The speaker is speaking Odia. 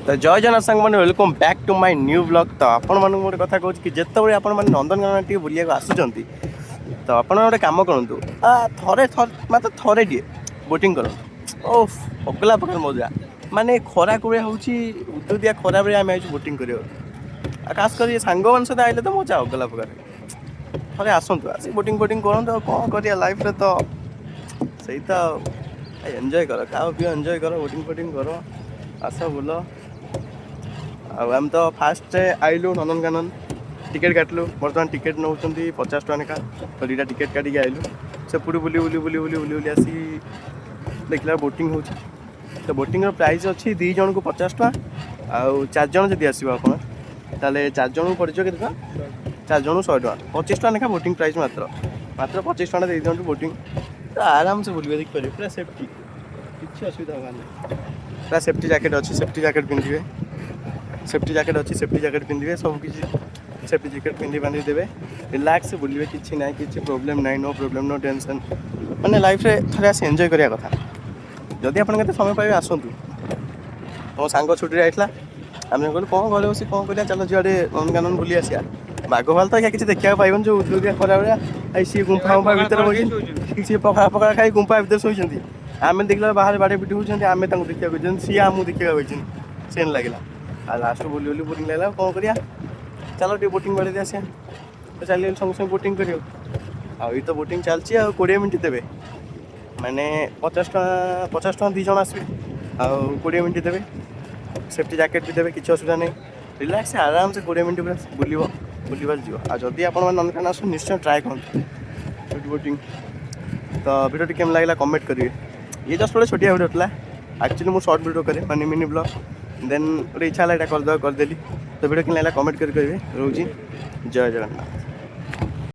ତ ଜୟ ଜଗନ୍ନାଥ ସାଙ୍ଗମାନେ, welcome back to my new vlog। ତ ଆପଣମାନଙ୍କୁ ଗୋଟେ କଥା କହୁଛି କି ଯେତେବେଳେ ଆପଣମାନେ ନନ୍ଦନକାନନ ଟିକେ ବୁଲିବାକୁ ଆସୁଛନ୍ତି, ତ ଆପଣ ଗୋଟେ କାମ କରନ୍ତୁ, ଥରେ ଥରେ, ମାତ୍ର ଥରେ ଟିକେ ବୋଟିଂ କରନ୍ତୁ। ଓଫ, ଅଗଲା ପ୍ରକାର ମଜା। ମାନେ ଖରା କୋଳିଆ ହେଉଛି, ଉଦୁଦିଆ ଖରାବେଳେ ଆମେ ଆଇଛୁ ବୋଟିଂ କରିବାକୁ। ଆଉ ଖାସ କରି ସାଙ୍ଗମାନଙ୍କ ସହିତ ଆଇଲେ ତ ମଜା ଅଗଲା ପ୍ରକାର। ଥରେ ଆସନ୍ତୁ, ଆସି ବୋଟିଂ ଫୋଟିଂ କରନ୍ତୁ। ଆଉ କ'ଣ କରିବା, ଲାଇଫ୍ରେ ତ ସେଇ ତ ଆଉ ଏନ୍ଜୟ କର, ଖାଅ ପିଅ, ଏନ୍ଜୟ କର, ବୋଟିଂ ଫୋଟିଂ କର, ଆସ ବୁଲ। ଆଉ ଆମେ ତ ଫାଷ୍ଟ ଆଇଲୁ ନନ୍ଦନକାନନ, ଟିକେଟ୍ କାଟିଲୁ। ବର୍ତ୍ତମାନ ଟିକେଟ୍ ନେଉଛନ୍ତି 50 ଟଙ୍କା ଲେଖା। ତ ଦୁଇଟା ଟିକେଟ୍ କାଟିକି ଆଇଲୁ। ସେପଟୁ ବୁଲି ବୁଲି ବୁଲି ବୁଲି ବୁଲି ବୁଲି ଆସି ଦେଖିଲା ବୋଟିଂ ହେଉଛି। ତ ବୋଟିଂର ପ୍ରାଇସ୍ ଅଛି ଦୁଇ ଜଣଙ୍କୁ 50 ଟଙ୍କା। ଆଉ ଚାରି ଜଣ ଯଦି ଆସିବ ଆପଣ, ତାହେଲେ ଚାରି ଜଣଙ୍କୁ ପଡ଼ିଯିବ କେତେ ଟଙ୍କା? ଚାରି ଜଣଙ୍କୁ 100 ଟଙ୍କା। 25 ଟଙ୍କା ଲେଖା ବୋଟିଂ ପ୍ରାଇସ୍। ମାତ୍ର ମାତ୍ର 25 ଟଙ୍କା ଦେଇ ଦିଅନ୍ତୁ, ବୋଟିଂ ତ ଆରାମସେ ବୁଲିବେ, ଦେଖିପାରିବେ। ପୁରା ସେଫ୍ଟି, କିଛି ଅସୁବିଧା ହେବାର ନାହିଁ। ପୁରା ସେଫ୍ଟି ଜ୍ୟାକେଟ୍ ଅଛି, ସେଫ୍ଟି ଜ୍ୟାକେଟ୍ ପିନ୍ଧିବେ। ସେଫ୍ଟି ଜ୍ୟାକେଟ୍ ଅଛି, ସେଫ୍ଟି ଜ୍ୟାକେଟ୍ ପିନ୍ଧିବେ। ସବୁ କିଛି ସେଫ୍ଟି ଜ୍ୟାକେଟ୍ ପିନ୍ଧି ବାନ୍ଧି ଦେବେ, ରିଲାକ୍ସ ବୁଲିବେ। କିଛି ନାହିଁ, କିଛି ପ୍ରୋବ୍ଲେମ୍ ନାହିଁ, ନୋ ପ୍ରୋବ୍ଲେମ୍, ନୋ ଟେନସନ୍। ମାନେ ଲାଇଫ୍ରେ ଥରେ ଆସି ଏନ୍ଜୟ କରିବା କଥା। ଯଦି ଆପଣ କେତେ ସମୟ ପାଇବେ, ଆସନ୍ତୁ। ମୋ ସାଙ୍ଗ ଛୁଟିରେ ଯାଇଥିଲା, ଆମେ କହିଲୁ କ'ଣ ଘରେ ବସି କ'ଣ କରିବା, ଚାଲ ଯିବା ଟିକେ ନନ୍ଦନକାନନ ବୁଲି ଆସିବା। ବାଘ ଭାଲୁ ତ ଆଜ୍ଞା କିଛି ଦେଖିବାକୁ ପାଇବନି, ଯେଉଁ ଉଦୁଦିଆ ଖରା ଭଳିଆ। ଆଉ ସିଏ ଗୁମ୍ଫା ଗୁମ୍ଫା ଭିତରେ ବସିଛନ୍ତି, ସିଏ ପଖାଳ ପଖାଳ ଖାଇ ଗୁମ୍ଫା ଭିତରେ ଶୋଇଛନ୍ତି। ଆମେ ଦେଖିଲା ବାହାରେ ବାଡ଼େଇ ପିଟି ହେଉଛନ୍ତି। ଆମେ ତାଙ୍କୁ ଦେଖିବାକୁ କହିଛନ୍ତି, ସିଏ ଆମକୁ ଦେଖିବାକୁ କହିଛନ୍ତି, ସେମିତି ଲାଗିଲା। ଆଉ ଲାଷ୍ଟ ବୁଲି ବୁଲି ବୋରିଂ ଲାଗିଲା, ଆଉ କ'ଣ କରିବା, ଚାଲ ଟିକେ ବୋଟିଂ ବାଡ଼େଇ ଦେଇ ଆସିବା। ତ ଚାଲିଗଲି ସଙ୍ଗେ ସଙ୍ଗେ ବୋଟିଂ କରିବାକୁ। ଆଉ ଏଇ ତ ବୋଟିଂ ଚାଲିଛି। ଆଉ 20 ମିନିଟ୍ ଦେବେ, ମାନେ 50 ଟଙ୍କା, 50 ଟଙ୍କା ଦୁଇ ଜଣ ଆସିବେ ଆଉ 20 ମିନିଟ୍ ଦେବେ। ସେଫ୍ଟି ଜ୍ୟାକେଟ୍ ବି ଦେବେ, କିଛି ଅସୁବିଧା ନାହିଁ। ରିଲାକ୍ସ ଆରାମସେ 20 ମିନିଟ୍ ପୁରା ବୁଲିବ, ବୁଲିବାଲି ଯିବ। ଆଉ ଯଦି ଆପଣମାନେ ନନ୍ଦନକାନନ ଆସନ୍ତୁ, ନିଶ୍ଚୟ ଟ୍ରାଏ କରନ୍ତୁ ସେଠି ବୋଟିଂ। ତ ଭିଡ଼ିଓଟି କେମିତି ଲାଗିଲା କମେଣ୍ଟ କରିବେ। ଇଏ ଜଷ୍ଟ ଗୋଟେ ଛୋଟିଆ ଭିଡ଼ିଓ ଥିଲା। ଆକ୍ଚୁଆଲି ମୁଁ ସର୍ଟ ଭିଡ଼ିଓ କରେ, ମାନେ ମିନି ବ୍ଲଗ୍। ଦେନ୍ ଗୋଟେ ଇଚ୍ଛା ହେଲା ଏଇଟା କରିଦେବା, କରିଦେଲି। ତ ଭିଡ଼ିଓ କେମିତି ଲାଗିଲା କମେଣ୍ଟ କରି କହିବେ। ରହୁଛି, ଜୟ ଜଗନ୍ନାଥ।